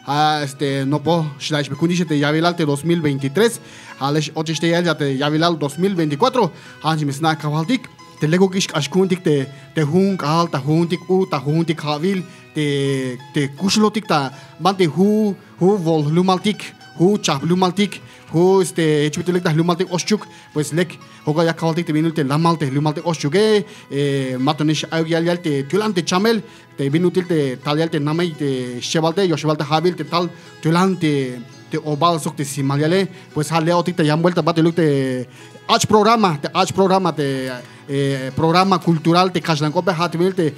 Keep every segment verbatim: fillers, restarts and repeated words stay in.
a este nopo xla'ix me ku'unix te ya'bilal te dos mil veintitrés, ja' le x-ochex te ya'el ya te ya'bilal dos mil veinticuatro. Ja' nix me sna' kajwaltik te lekukix k'ax ku'untik te te jun k'aal ta jujuntik u ta jujuntik ja'bil te te kuxulotik ta banti ju ju vol jlumaltik, ju chajp jlumaltik, ju este jich bit'il lek ta jlumaltik Oxchuc. Pues lek jokol ya kajwaltik te bin ut'il te lamal te jlumaltik Oxchuke. Matonix ayuk ya'el ya'el te tulan te chamel te bin ut'il te tal ya'el te namey te xchebal te yoxebal te ja'bil te tal tulan te te obal sok te simal ya'ele. Pues ja' le'otik ta yan buelta bat'eluk te ach' programa te ach' programa te programa kultural te kaxlan k'ope ja' te bin ut'il te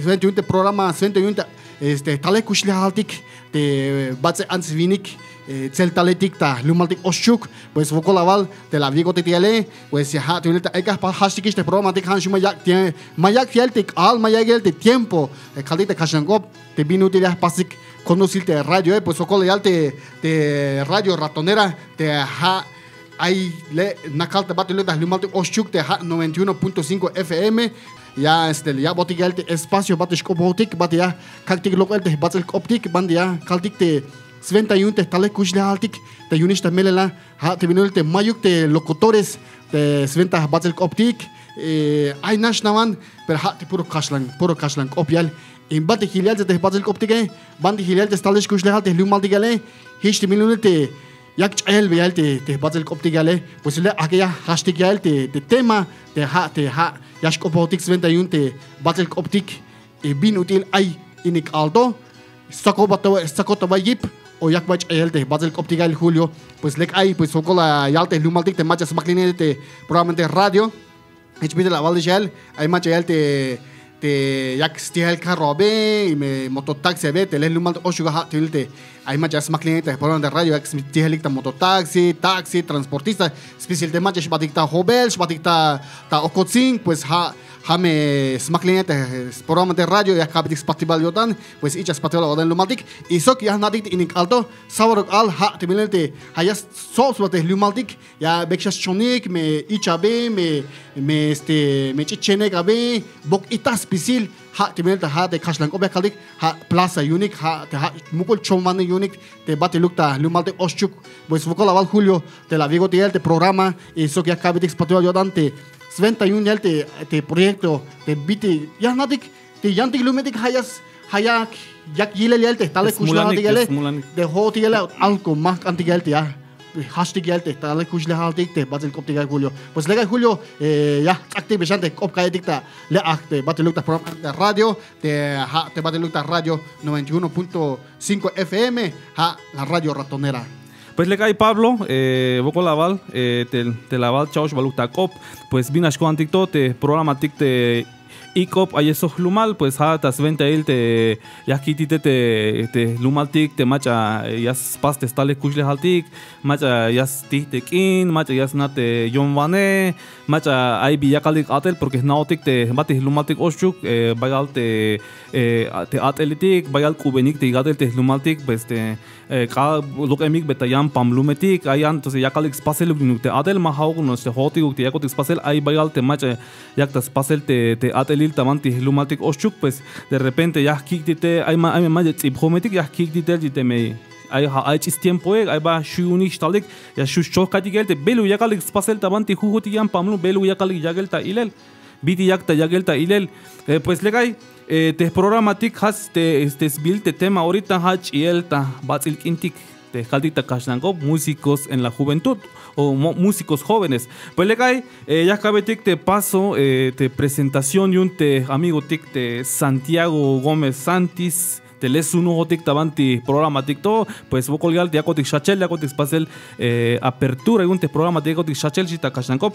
swenta yu'un te programa swenta yu'un te este talel kuxlejaltik te bats'il ants winik tseltaletik ta jlumaltik Oxchuc. Pues wokol awal te la awik'otik te ya'ele. Pues ja' te bin ut'il te ay k'ajpal jajchtikix te programatik ja' nix ma yak' tiempo ma yak' ya'el te k'aal ma yak' ya'el te tiempo kaltik te kaxlan k'op te bin ut'il ya jpastik conducir te radioe. Pues wokol la yal te te radio Ratonera te ja' ay le' nakal te bat'eluk ta jlumaltik Oxchuc te ja' noventa y uno punto cinco F M. Ya este ya ya'botik ya'el te espacio bat'il xk'opojotik bat'il ya kak'tik lok'el te jbats'il k'optik banti ya kaltik te swenta yu'un te jtalel kuxlejaltik te yu'unix ta melel a. Ja' te bin ut'il te mayuk te locutores te swenta jbats'il k'optik ay nax nawan. Pero ja' te puro kaxlan puro kaxlan k'op ya'el. In banti jil ya'el te jbats'il k'optike banti jil ya'el te stalel kuxlejal te jlumaltik ya'ele. Jich te bin ut'il te yak ch'ayel ya'el te jbats'il k'optik ya'ele. Pues le' ajk'e ya jajchtik ya'el te tema te ja' te ja' ya xk'opojotik swenta yu'un te bats'il k'optik y bin ut'il ay inik k'aal to. Stsakot ta ba yip o yak ba ch'ayel te jbats'il k'optik ya'el Julio. Pues lek ay pues wokol la yal te jlumaltik te mach'a smaklinej te programa te radio. Jich bit'il la awalix ya'el ay mach'a ya'el te te yak stijel carro abi y me mototaxi abi te le jlumal te Oxchuc a ja' te bin ut'il te ay mach'a ya smaklinej te programa de radio yak stijelik ta mototaxi taxi transportista. Spisil te mach'a xbatik ta Jobel xbatik ta ta Ocotzin pues ja' ja' me smaklinej te programa de radio ya ka'betik spatibal yo'tan. Pues ich'a spatibal awo'tan jlumaltik y sok ya jna'tik te inik k'aal to sábado k'aal ja' te bin ut'il te ja' ya stsob sba te jlumaltik ya bek xa schonik me ich abi me me este me ch'ich chenek abi bok itaj spisil. Ja' te bin ut'il te ja' te kaxlan k'op ya kaltik ja' plaza yu'unik ja' te ja' muk'ul chombanik yu'unik te bat'eluk ta jlumaltik Oxchuc. Pues wokol awal Julio te la awik'otik ya'el te programa y sok ya ka'betik spatibal yo'tan te swenta yu'un ya'el te proyecto te bit'il ya jna'tik te yantik lumetik ja' ya ja' yak yak yilel ya'el te jtalel kuxlejaltik ya'ele. Te jo'otik ya'ele algo ma jk'antik ya'el te ya jajchtik ya'el te jtalel kuxlejaltik te jbats'il k'optik ya'el Julio. Pues lek ay Julio ya jts'aktik bi xan te jk'op ka'yejtik ta le' aj te bat'eluk ta programa de radio te ja' te bat'eluk ta radio noventa y uno punto cinco F M ja' la radio Ratonera. Pues lek ay Pablo wokol awal te la awal cha'oxbaluk ta k'op. Pues bin nax ko'tantik to te programatik te ik'op ayex sok jlumal pues ja' ta swentail te ya jki'tik te te jlumaltik te mach'a ya spas te stalel kuxlejaltik mach'a ya stij te k'in mach'a ya sna' te yomwanej mach'a ay bi yakalik a'tel porke jna'ojtik te jbat'il jlumaltik Oxchuc bayal te te a'teletik bayal k'ubenik te ya'tel te jlumaltik pues te k'alal lok'emik beta yan pam lumetik ay yan entonces yakalik spaseluk yu'unuk te a'tel ma ja'uk no'ox te jo'otikuk te yakotik spasel ay bayal te mach'a yak ta spasel te te a'telil ta banti jlumaltik Oxchuc pues de repente ya jki'tik te ay ma ay me mach'a ts'ib jometik ya jki'tik te teme ay ja' ay ch'in stiempoe ay ba xu' yu'unik xtalik ya xu' xchoj ka'ytik ya'el te beluk yakalik spasel ta banti jujutik yan pam lum beluk yakalik yak'el ta ilel. Bit'il yak ta yak'el ta ilel. Pues lek ay te jprogramatik ja' te sbiil te tema orita ja' ch'iel ta bats'il k'intik te jkaltik ta kaxlan k'op músicos en la juventud o músicos jóvenes. Pues lek ay ya jka'betik te paso te presentación yu'un te jamigotik te Santiago Gómez Santis te le' sjunojotik ta banti jprogramatik to. Pues wokol yal te yakotik xjachel yakotik spasel apertura yu'un te jprogramatik yakotik xjachel xchi ta kaxlan k'op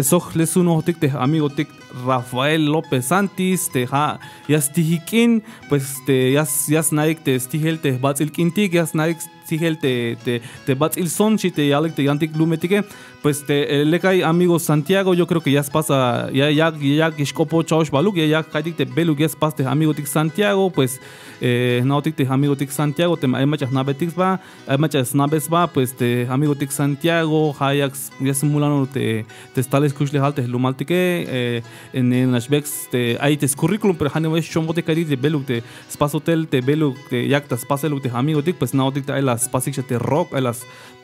sok le' sjunojotik te jamigotik Rafael López Santis te ja' ya stijik k'in pues te ya sna'ik te stijel te jbats'il k'intik ya sna'ik stijel te te bats'il son xchi te yalik te yantik lumetike. Pues te eh, lek ay amigo Santiago, yo creo que ya spas a, ya ya ya xk'opoj cha'ox baluk, ya ya ka'ytik te beluk ya spas te amigotik Santiago. Pues eh, jna'ojtik te amigotik Santiago, teme ay mach'a jna'beytik sba, ay mach'a sna'bey sba, pues te amigotik Santiago ja' ya ya smulanol te te stalel skuxlejal te jlumaltike. Eh, nax bek te ay te scurrículum, pero ja' niwan ya xchombotik ka'ytik te beluk te spasoj tel, te beluk te yak ta spaseluk te amigotik, pues jna'ojtik te ay la spasik xa te rook, ay la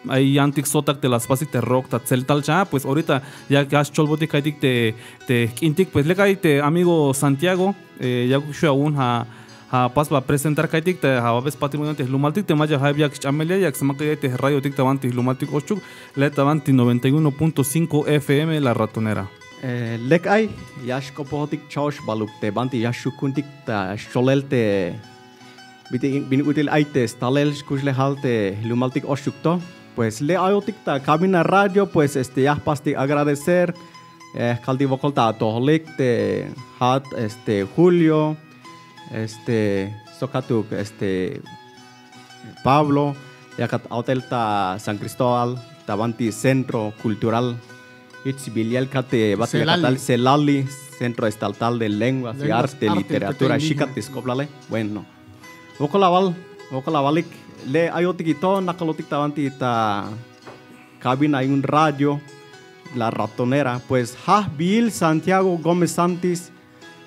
ay yantik sotak te la spasik te rook ta tseltal xa. Pues orita ya ya xcholbotik ka'ytik te te jk'intik. Pues lek ay te amigo Santiago, eh, yakuk xu' awu'un ja' ja' pas ba presentar ka'ytik te ja' ba bey spatil te jlumaltik, te mach'a jayeb yak xch'amel ya yak smak'ik te radiotik ta banti jlumaltik Oxchuk, le' ta banti noventa y uno punto cinco F M La Ratonera. Eh, lek ay ya xk'opojotik cha'ox baluk te banti ya xju' ku'untik ta xcholel te bit'il bin ut'il ay te stalel skuxlejal te jlumaltik Oxchuk to. Pues le' ayotik ta cabina radio, pues este ya jpastik agradecer, eh, kaltik wokol ta atojolik te ja'at este Julio, este sok ka'atuk este Pablo, yakat a'tel ta San Cristóbal ta banti Centro Cultural, jich sbiil yael ka'atik te bat CELALI, CELALI, Centro Estatal de Lenguas y Arte, Literatura, xi ka'atik te sk'oplale. Bueno, wokol awal, wokol awalik, le' ayotik to, nakalotik ta banti ta cabina yu'un radio La Ratonera. Pues ja' jbiil Santiago Gómez Santis,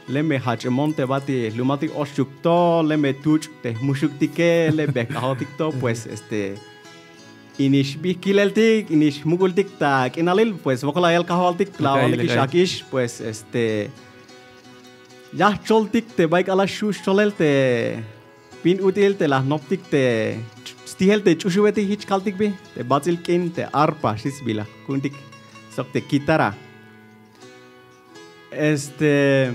le' me jach'emon te banti jlumaltik Oxchuk to, le' me tuch' te jmuxuktike, le' bejk'ajotik to. Pues este, inix bi kileltik, inix jmuk'ultik ta k'inalil, pues wokol ayal kajwaltik la awalix ak'ix. Pues este, ya jcholtik te bay k'alal xju' xcholel te bin ut'il te la jnoptik te stijel te ch'uxubetik, jich kaltik bi te bats'il k'in te arpa, xi sbiil ku'untik, sok te kitara. Este,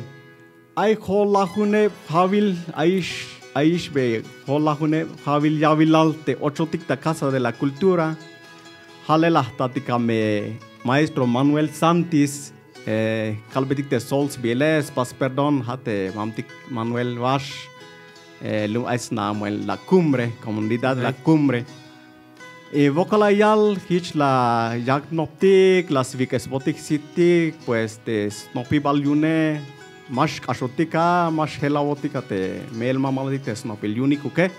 ay jo'lajuneb ja'wil, ayix, ayix be jo'lajuneb ja'wil ya'wilal te ochotik ta Casa de la Cultura. Ja' le' la jtatik a me maestro Manuel Santis, eh, kalbetik te Sol sbiile, spas perdón, ja' te mamtik Manuel Wax, eh, lum ay sna muel La Cumbre, comunidad La Cumbre. Y wokol la yal jich la yak jnoptik, la swik'esbotik sittik, pues te snopibal yu'une, ma xk'axotik a, ma xjelawotik a te me'el mamalotik te snopil yu'unikuke.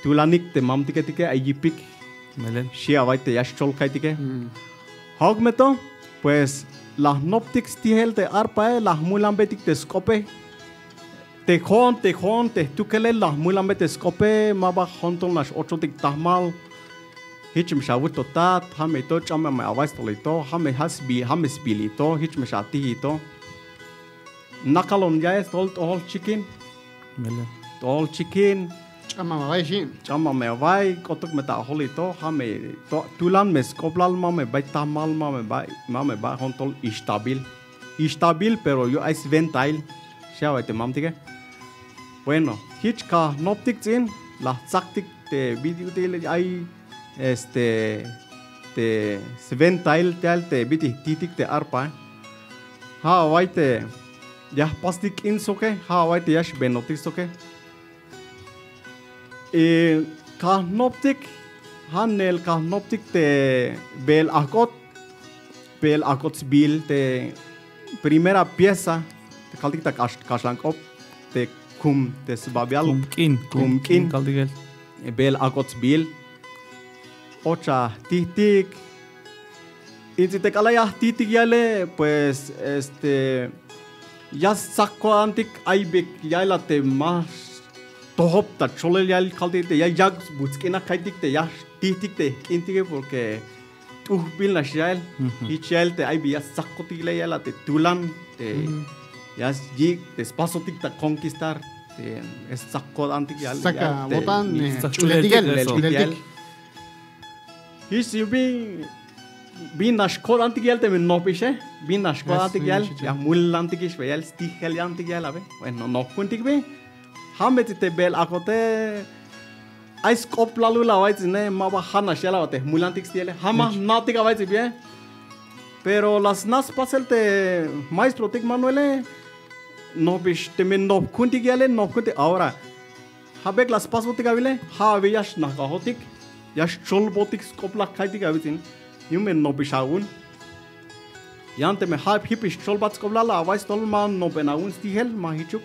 Tulanik te mamtiketike ay yipik. Melel. Xi away te ya xchol ka'ytike. Ja'uk me to, pues la jnoptik stijel te arpae, la jmulanbeytik te sk'ope. Te jo'on, te jo'on, te jtukelel la jmulanbey te sk'ope, ma ba jontol nax ochotik tajmal. Jich me xawil to tat, ja' me to, ch'ambay me away stojol to, ja' me, ja' sbi, ja' me sbiil to, jich me xatij to. Nakalon ya'el stojol t'ojol chikin. Melel. T'ojol chikin. Ch'ambay me away xi. Ch'ambay me away, k'otuk me ta ajol to, ja' me to, tulan me sk'oplal, ma me bay tajmal, ma me bay, ma me bay jontol ixtabil. Ixtabil, pero yu'un ay swentail. Xi away te mamtike. Bueno, jich ka jnoptik ts'in, la jtsaktik te bit'il ut'il ay, este, te swentail teal te bit'il jtijtik te arpae. Ja' away te ya jpastik k'in soke, ja' away te ya xbenotik soke. Y ka jnoptik, ja' neel ka jnoptik te beel ajk'ot, beel ajk'ot sbiil te primera pieza, te kaltik ta kax-, kaxlan k'op, te kum, te sbabial. Kum k'in, kum k'in kaltik el. Beel ajk'ot sbiil. Och a jtijtik. Y ts'i te k'alal ya jtijtik ya'ele, pues, este, ya stsak ko'tantik, ay bek ya'el a te ma xtojob ta cholel ya'el kaltik te ya yak sbutsk'in a ka'ytik te ya jtijtik te jk'intike, porque t'ujbil nax ya'el. Jich ya'el te ay bi ya stsak ko'tik le' ya'el a te tulan te ya yik' te spasotik ta conquistar te stsak ko'tantik ya'el. Stsak awo'tan, eh, ch'uletik ya'el, ch'uletik. Jich yu'un bi, bin nax ko'tantik ya'el teme nojbixe, bin nax ko'tantik ya'el, ya jmulantikix be ya'el, stijel yantik ya'el a be. Bueno, noj ku'untik bi. Ja' me ts'i te beel ajk'ote, ay sk'oplal ul away ts'ine, ma ba ja' nax ya'el a ba te jmulantik stijele, ja' ma jna'tik away ts'i bi. Pero la sna' spasel te maestrotik Manuele, nojbix teme noj ku'untik ya'ele, noj ku'untik. Ahora, ja' bek la spasbotik awile, ja' abi ya xnajk'ajotik, ya xcholbotik sk'oplal ka'ytik abi ts'in. Yu'un me nopix awu'un. Yan teme ja' jipix cholbat sk'oplal a bay stojol ma nopen awu'un stijel, ma jichuk.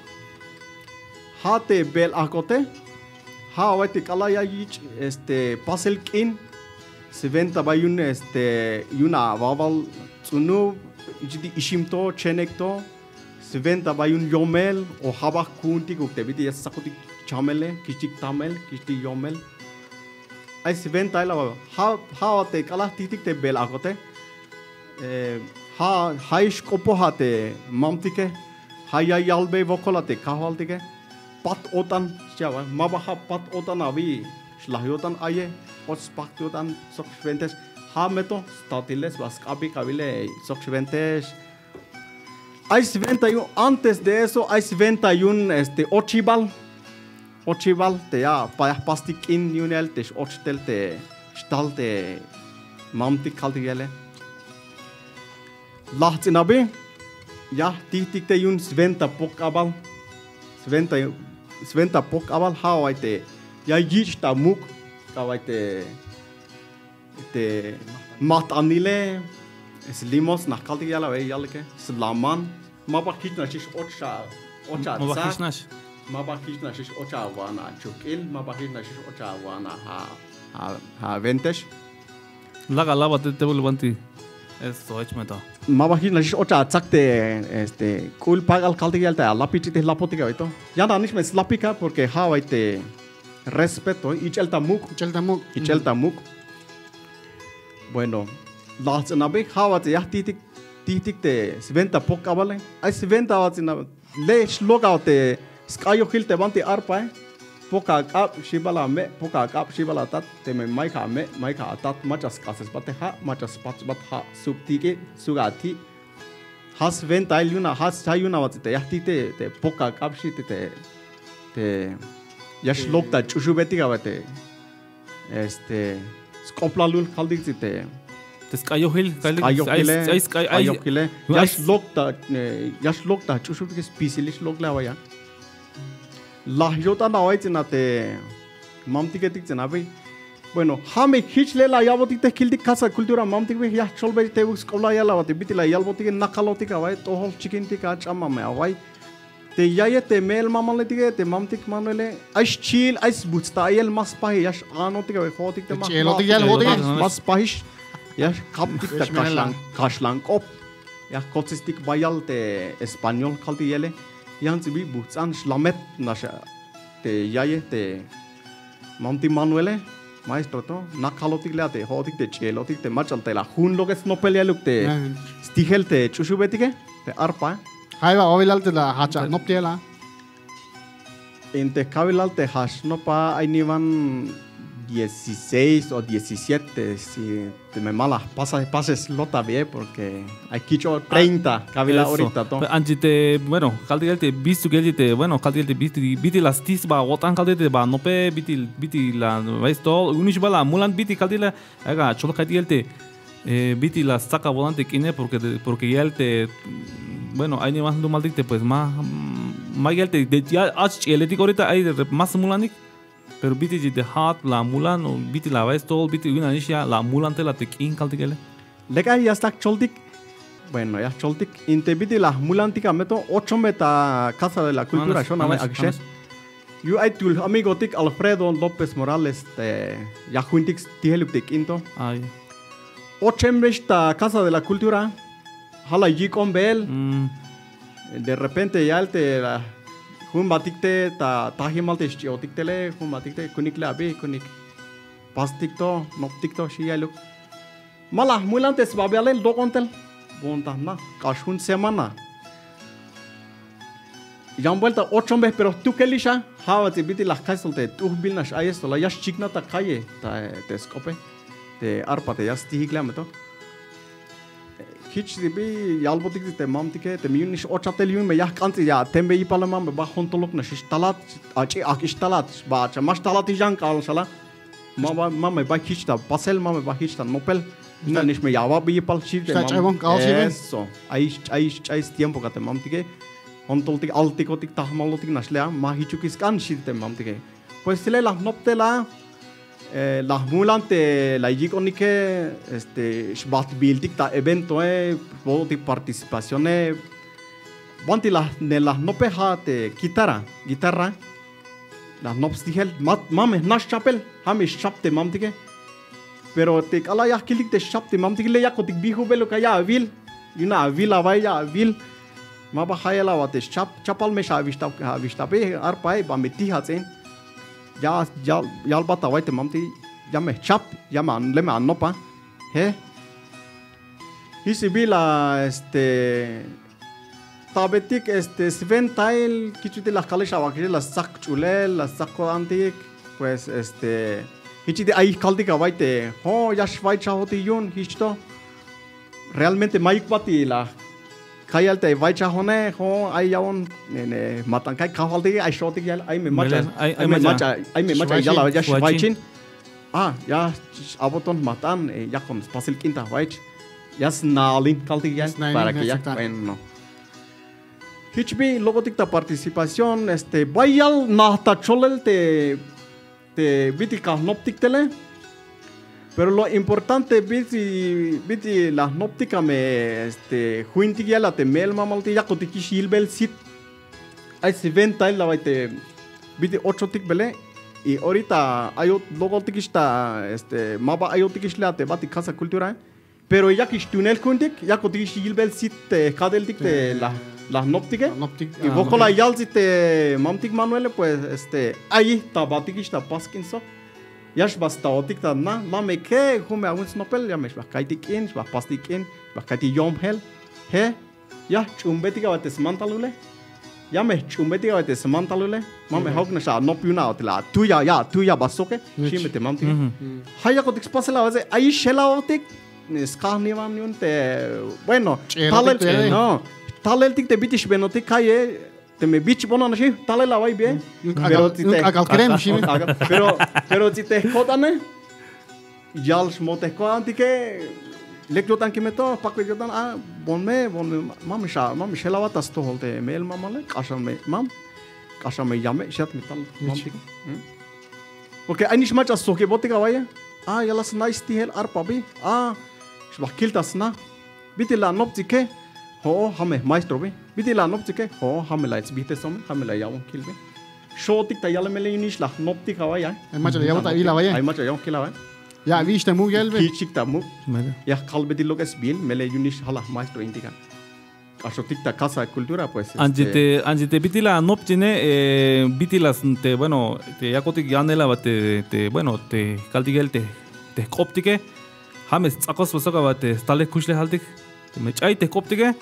Ja' te bel ajk'ote, ja' a bay te k'alal ya yich' este pasel k'in, swenta bay yu'un este yu'un awabal ts'unub, ich'tik ixim to, chenek to, swenta bay yu'un yomel o ja' ba ku'untikuk te bit'il ya stsakotik chamele, kich'tik tamel, kich'tik yomel. Ay swentail a bay, ja' ja' a te k'alal jtijtik te bel ajk'ote. Eh, ja' ja'ix k'opoj a te mamtike, ja' ya yalbey wokol a te kajwaltike. Pat-o'tan xchi a bay, ma ba ja' pat-o'tan abi, xlaj yo'tan aye, och spajt yo'tan sok xwentex. Ja' me to statile sba sk'abik abile sok xwentex. Ay swenta yu'un, antes de eso ay swenta yu'un este ochibal. Ochibal te ya pa ya jpastik k'in yu'un ya'el te x-och tel te xtal te mamtik kaltik ya'ele. Laj ts'in abi ya jtijtik te yu'un swenta pok k'abal. Swenta swenta pok k'abal ja' a bay te ya yich' ta muk', a bay te te majt'anile, slimosna kaltik ya'el a bay yalike, slaman. Ma ba jich nax ix och a och a tsak. Ma ba jich nax ix och a wan a chuk'il, ma ba jich nax ix och a wan a ja' a wentex. Laka' laba te te bul banti. Esto ech me to. Ma ba jich nax ix och a tsak te este k'ul pak'al kaltik ya'el te a lapich te jlapotik a bay to. Yan a nix me slapik a porque ja' a bay te respeto, ich'el ta muk'. Ich'el ta muk'. Ich'el ta muk'. Bueno, laj ts'in abi ja' a bay te ya jtijtik, jtijtik te swenta pok k'abale. Ay swenta a bay ts'in abi, le' xlok' a te sk'ayojil te banti arpae. Pok ak'ab xi bal a me', pok ak'ab xi bal a tat, teme mayuk a me', mayuk a tat, mach'a sk'asesbat te ja', mach'a spachbat ja', sub tik'i, sub a ti'. Ja' swentail yu'un a, ja' ja' yu'un a bay ts'in te ya jtijtik te pok ak'ab xi te te ya xlok' ta ch'uxubetik a bay te este sk'oplalul kaltik ts'in te te sk'ayojil kaltik sk'ayojile. Sk'ayojile. Ya xlok' ta eh, ya xlok' ta ch'uxubetik spisil ya xlok' le' a bay a. Laj yo'tan a bay ts'in a te mamtiketik ts'in abi. Bueno, ja' me jich le' la yalbotik te kiltik Casa de Cultura mamtik bi, ya jcholbey tebuk sk'oplal ya'el a bay te bit'il la yalbotik nakalotik a bay, tojol chikintik a ch'amame a bay. Te ya'yej te me'el mamaletike, te mamtik Manuele, ay xchi'il, ay sbujts' ta a'yel, ma spajix, ya x-anotik a bay jo'otik te ma, ma spajix, ya xkaptik ta kaxlan, kaxlan k'op. Ya jkotsestik bayal te español kaltik ya'ele. Yan ts'in bi bujts'an xlamet nax te ya'yej te mamtik Manuele, maestro to, nakalotik le' a te jo'otik te ch'ielotik te mach'a te la jun lok'et snopel ya'eluk te stijel te ch'uxubetike, te arpa. Jayeb awilal te la jajch anop ya'el a. Inte kawilal te jajch nop a ay niwan dieciséis o diecisiete, si teme ma la jpasa, pases lot a bi, eh, porque ay kich'o treinta kawilal ahorita to. Anchi te, bueno, kaltik ya'el te bistuk ya'el te, bueno, kaltik ya'el te bit'il, bit'il la stij sba awo'tan kaltik te ba anope, bit'il, bit'il la, esto, yu'unix ba la amulan bit'il kaltik la, ak'a achol kaltik ya'el te, eh, bit'il la stsak awo'tan te k'ine, porque, porque ya'el te, bueno, ay niwan jlumaltik te, pues, ma, ma ya'el te, te, ya, ach ch'ieletik ahorita ay de rep-, ma smulanik. Pero bit'il te ja'at la amulan, o bit'il la ba esto, bit'il yu'un anix ya la amulan te la te k'in kaltik ya'ele. Lek ay ya stak' choltik. Bueno, ya jcholtik. Inte bit'il la jmulantik a me to, ochombe ta Casa de la Cultura, xon a me ak'exe. Yu'un ay tul amigotik Alfredo López Morales te ya juntik stijeluk te k'in to. Ochembex ta Casa de la Cultura. Ja' la yik'on beel. De repente ya'el te la jun batik te ta tajimal te xch'iotik tele, jun batik te kunik le abi, kunik pastik to, noptik to, xi ya'eluk. Ma la jmulan te sbabiale, lok'on tel. Bon ta jna, k'ax jun semana. Yan buelta ochombe, pero jtukelix a, ja' ba ts'in bit'il la jkax sol te t'ujbil nax ay esto la, ya xchiknaj ta calle, ta, te sk'ope, te arpa te ya stijik le a me to. Jich ts'in bi yalbotik te mamtike, teme yu'un nix ocha tel yu'un me ya jk'an ts'in ya atenbe yipal, ma me ba jontoluk nax ix talat, ach'i ak'ix talat, ba ach'a ma xtalatix yan k'alal xala. Ma ba, ma me ba jich ta pasel, ma me ba jich ta nopel. Yu'un nix me ya awa'be yipal xi te mam. Eso. Ay xch'ay, xch'ay stiempo ka te mamtike. Jontoltik altikotik, tajmalotik nax le a, ma jichuk sk'an xi te mamtike. Pues le la jnop tel a. Eh, la jmulan te la yik'onike, este, xbatbiltik ta eventoe, botik participacione. Banti la, ne la jnope ja' te guitarra, guitarra. La jnop stijel, ma, ma me jna' xchapel, ja' me xchap te mamtike. Pero te k'alal ya jkiltik te xchap te mamtike, le' yakotik bijubel beluk a ya awil. Yu'un awil a bay, ya awil. Ma ba jayel a ba te xchap, chapal me xa awixtap, awixtape, arpae, ba me tij a ts'in. Ya, ya, yalbat a bay te mamtike, ya me jchap, ya me a, le' me anopa. Je. Jich sbiil a, este, ta betik, este, swentail, jich bit'il la jkalix a ba, la stsak ch'ulel, la stsak ko'tantik, pues, este, jich bit'il ay kaltik a bay te, jo', ya xwaychajotik yu'un, jich to. Realmente mayuk bat la kayal te waychajone, jo', ay ya'bon, ne, ne, matan kay kajwaltik, ay xotik yal, ay me mach'a, ay, ay me mach'a, ay me mach'a yal a, ya xwaychin. Ah, ya x-, a'boton jmajt'an, eh, yakon spasil k'in ta jwaych. Ya sna'alin kaltik ya, para que ya, bueno. Jich bi lok'otik ta participación, este, bayal naj ta cholel te, te bit'il ka jnoptik tele. Pero lo importante bit'il, bit'il la jnoptik a me, este, juintik yal a te me'el mamaltik yakotikix yilbel sit. Ay swentail la bay te bit'il ochotik bele. Y orita ayot lok'otikix ta, este, ma ba ayotikix le' a te bat'il Casa Cultura. Pero yakix tunel ku'untik, yakotikix yilbel sit te jka'teltik te la, la jnoptike. Y wokol la yal sit te mamtik Manuele, pues, este, ayix ta batikix ta pas k'in sok. Ya xba staotik ta na, la me ke, jun me awin snopel, ya me xba ka'iytik k'in, xba pastik k'in, xba ka'iytik yomjel. Je. Ya jch'uunbetik a ba te smantalule. Ya me jch'uunbetik a ba te smantalule. Ma me ja'uk nax anop yu'un a te la atuya, ya atuya ba soke. Xi me te mamtik. Ja' yakotik spasel a ba te ayix xelaotik. Skaj niwan yu'un te, bueno, talel, no, taleltik te bit'il xbenotik ka'ye, teme bich bono naxi, talel a ba ay bi. Pero tsi te, pero, pero tsi te ko'tane. Yal xmotej ko'tantike, lek yo'tan kime to, pakbel yo'tan, a, bon me, bon me, ma me xa, ma me xel a ba ta stojol te me'el mamale, k'axan me, mam, k'axan me yame, xat me tal, mamtik. Porque ay nix mach'a sojk'ibotik a waye, a, ya la sna' stijel arpa bi, a, xba kil ta sna. Bit'il la anoptsike, jo'o, ja' me jmaestrobe. Bit'il la anoptsike, jo'o, ja' me la yets'bijtesome, ja' me la ya'bon kilbe. Xo'otik ta yale, melel yu'unix la jnoptik a waye. Ay mach'a la ya'bon ta il a waye. Ay mach'a la ya'bon kil a waye. Ya awix ta muk' ya'elbe. Kich'ik ta muk'. Ya jkalbetik lok'esbil, melel yu'unix ja' la jmaestrointik a. K'axotik ta Casa de Cultura, pues. Anchi te, anchi te bit'il la anoptsine, eh, bit'il la s-, te, bueno, te yakotik yanel a ba te, te, bueno, te kaltik ya'el te, te jk'optike. Ja' me sts'akos ba sok a ba te stalel kuxlejaltik. Teme ch'ay te jk'optike,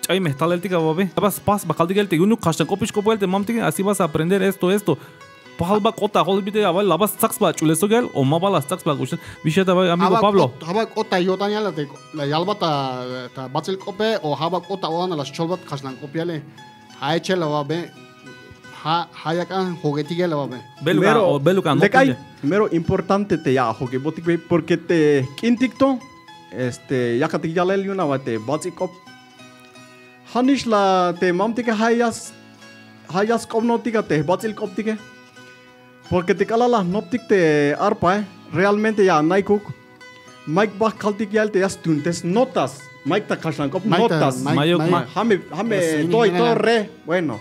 ch'ay me jtaleltik a ba bi. A ba spas ba kaltik ya'el te yu'unuk kaxlan k'opix k'opoj ya'el te mamtike, así vas a aprender esto, esto. Pajal ba k'ot ta jol bit'il a ba, la ba stsak sba ach'ulel sok ya'el o ma ba la stsak sba ach'ulel. Bix ya'el ta ba, amigo Pablo. Ja' ba k'ot ta yo'tan ya'el te la yalbat ta, ta bats'il k'ope o ja' ba k'ot ta o'tan la scholbat kaxlan k'op ya'ele. Ja' echel a ba be. Ja', ja' yak'an jo'oketik ya'el a ba be. Beluk a, beluk a, lek ay, mero importante te ya ajo'okebotik be, porque te jk'intik to, este, yakatik yalel yu'un a ba te bats'il k'op. Ja'nix la te mamtike ja' ya s-, ja' ya sk'opnotik a te jbats'il k'optike. Porque te k'alal la jnoptik te arpae, realmente ya ana'ikuk. Mayuk ba kaltik ya'el te ya stuuntes notas. Mayuk ta kaxlan k'op notas. Mayuk, mayuk. Ja' me, ja' me to y to re. Bueno.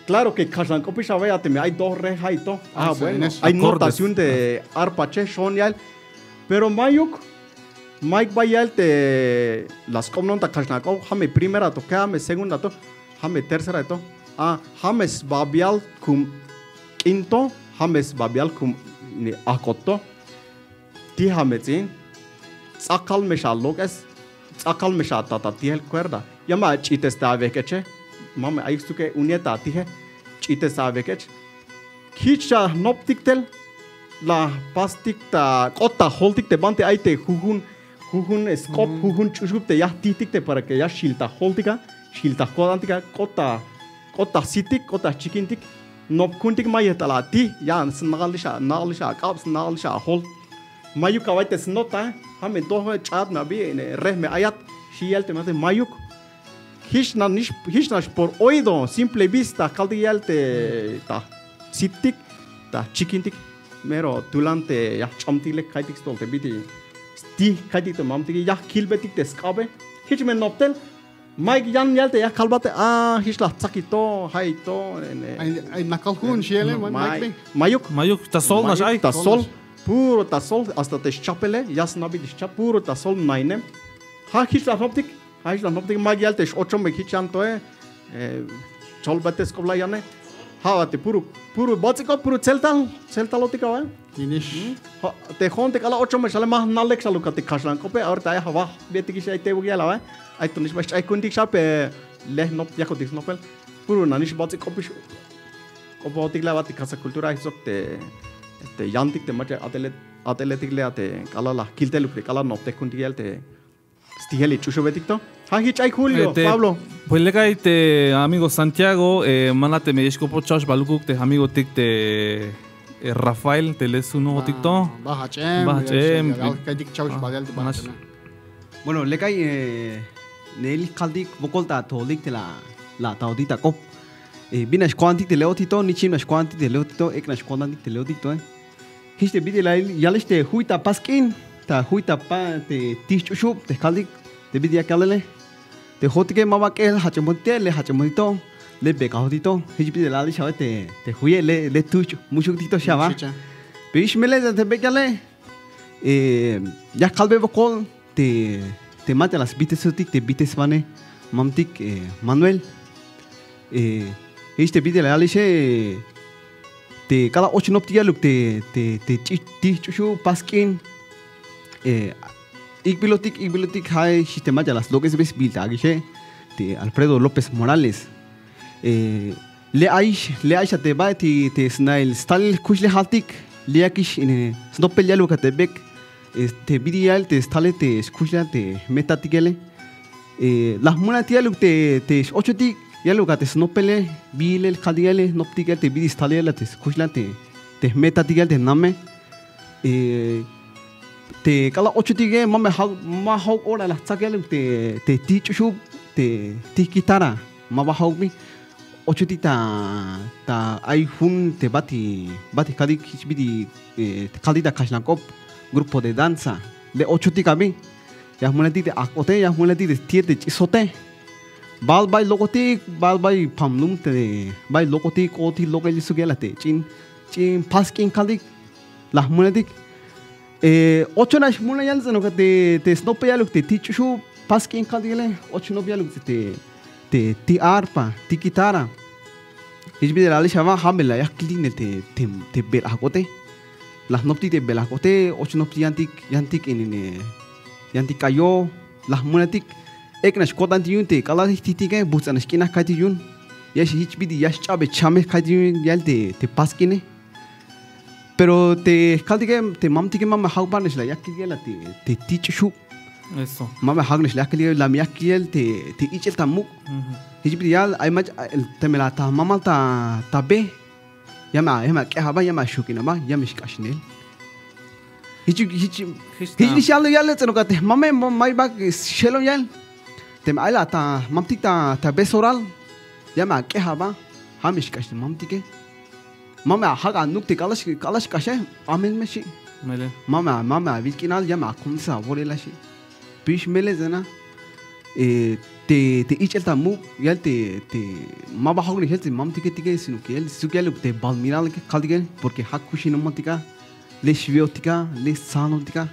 Claro que kaxlan k'opix a waye, teme ay do re ja'i to. Ah, bueno. Ay notación te arpa che xo'on ya'el. Pero mayuk, mayuk ba ya'el te la sk'opnon ta kaxlan k'op, ja' me primera to, ja' me segunda to, ja' me tercera to. Ah, ja' me sbabial kum k'in to, ja' me sbabial kum ni ajk'ot to. Tija me ts'in. Ts'akal me xalok'es. Ts'akal me xatat ta tijel cuerda. Ya me ach'ites te awek'eche. Ma me ayuk stukel une ta atije. Ch'ites awek'ech. Jich xanoptik tel. La jpastik ta k'ot ta joltik te banti ay te jujun, jujun sk'op, jujun ch'uxub te ya jtijtik te para que ya xjil ta joltik a, xjil ta ko'tantik a, k'ot ta, k'ot ta jsitik, k'ot ta jchikintik. Nop ku'untik, ma yejt'al atij, ya sna'alix a, sna'alix ak'ab, sna'alix ajol. Mayuk a bay te snota, ja' me doj ch'at me abi, rej me ayat, xi yal te mate mayuk. Jich nax, jich nax por oído, simple vista, kaltik yal te ta jsitik, ta jchikintik. mero tulan te ya jch'amtik lek ka'iytik stojol te bit'il stij ka'iytik te mamtik ya jkilbetik te sk'abe. Jich me nop tel. Mayuk yan yal te ya kalbat te a jich la jtsakik to, ja'ik to. Ay nakal jun xiele. Mayuk. Mayuk ta sol nax ay ta sol. Puro ta sol hasta te xchapele ya sna'bik te xchap puro ta sol nainem. Ja' jich la jnoptik. Ja' jich la jnoptik mayuk yal te x-ochon me jich yan toe. Cholbate sk'oplal yane. Ja' ba te puro, puro bats'ik'op puro tseltal tseltalotik awe. Te jo'on te k'alal ochon me xale ma jna' lek xaluk a te kaxlan k'ope ahorita ay jabaj betik ix ay tebuk yal awe. Ay to nix ba xch'ay ku'untik xape. Le jnop yakotik snopel puro nanix bats'ik'op ix. K'opojotik le a ba te casa cultura ay sok te yantik te mach'a a'teletik le a te k'alal la jkilteluk te k'alal noptej ku'untik yal te stijel y ch'uxubetik to. Ja' jich ay Julio, Pablo. Pues lek ay te amigo Santiago, mana teme ya xk'opoj cha'ox balukuk te amigotik te Rafael te le sjunojotik to. Ba jach'em. Ka'iytik cha'ox balel te ba jach'em. Bueno, lek ay neel kaltik wokol ta atojolik te la atajotik ta k'op. Bin nax ko'tantik te le'otik to, nichim nax ko'tantik te le'otik to, ek' nax ko'tantik te le'otik to. Jich te bit'il la yalix te juy ta pas k'in, ta juy ta pa te tij ch'uxub te jkaltik te bit'il yak yalele. Te jo'otike ma ba k'ejel jach'emotik te le jach'emotik to, le bekajotik to. Jich bit'il la yalix a te juye le tuch' muxuktik to xi a ba. Pero jich melel te bek yale. Ya jkalbe wokol te te mach'a la sbijtesotik te bijteswanej mamtik Manuel. Jich te bit'il la yalixe te k'alal och noptik yaluk te te tij ch'uxub pas k'in. Ik'bilotik ik'bilotik ja' jich te mach'a la slok'esbe sbiil te ak'ixe te Alfredo López Morales. Le ayix le ayix a te bay te snail stalel jkuxlejaltik le yakix snopel yaluk a te bek. Te bit'il yal te stalel te skuxlejal te jme'tatikele. La jmulantik yaluk te x-ochotik yaluk a te snopele. Bi yilel kaltik yale jnoptik yal te bit'il stalel yal a te skuxlejal te jme'tatik yal te name. Te k'alal ochotike ma me ja'uk ma ja'uk ora la jtsak yaluk te tij ch'uxub te tij kitara. Ma ba ja'uk bi. Ochotik ta ta ay jun te bati bati kaltik jich bit'il kaltik ta kaxlan k'op grupo de danza. Le ochotik a bi. Ya jmulantik te ajk'ote ya jmulantik te ti'e te ch'isote. Bal bay lok'otik bal bay pamlum te bay lok'otik k'otik lok'el yisuk yal a te ch'in ch'in pas k'in kaltik. La jmulantik. Ocho nax jmulan yal ts'in ok a te snopel yaluk te tij ch'uxub pas k'in kaltik yale. Och nop yaluk te te tij arpa tij kitara. Jich bit'il la yalix a ba ja' me la yak kiltik nel te te bel ajk'ote. La jnoptik te bel ajk'ote och noptik yantik yantik in yantik k'ayo. La jmulantik. Ek' nax ko'tantik yu'un te k'alal jtijtike bujts'a nax k'inal ka'iytik yu'un. Ya xi jich bit'il ya xch'abe chamej ka'iytik yu'un yal te pas k'ine. Pero te jkaltike te mamtike ma me ja'uk ba nax la yak kiltik yal a te tij ch'uxub. Ma me ja'uk nax la yak kiltik yal la me yak kiltik yal te ich'el ta muk'. Jich bit'il yal ay mach'a teme la ta mamal ta be. Ya me ya me ak'ej a ba ya me axuk'in a ba ya me xk'axinel. Jich jich jich nix yal yal ts'in ok a te jmame may ba xjelon yal. Teme ay la ta mamtik ta be soral ya me ak'ej a ba. Ja' me xk'ax te mamtike. Ma me ajak' anuk te k'alal k'axe amel me xi'. Ma me ma me awil k'inal ya me akontes awolel a xi'. Pix melel ts'in a te te ich'el ta muk' yal te te ma ba ja'uk nix yal te mamtiketike sino que yal suk yaluk te balmilal kaltike. Porque ja' kuxinomotik a le xwe'otik a le stsanotik a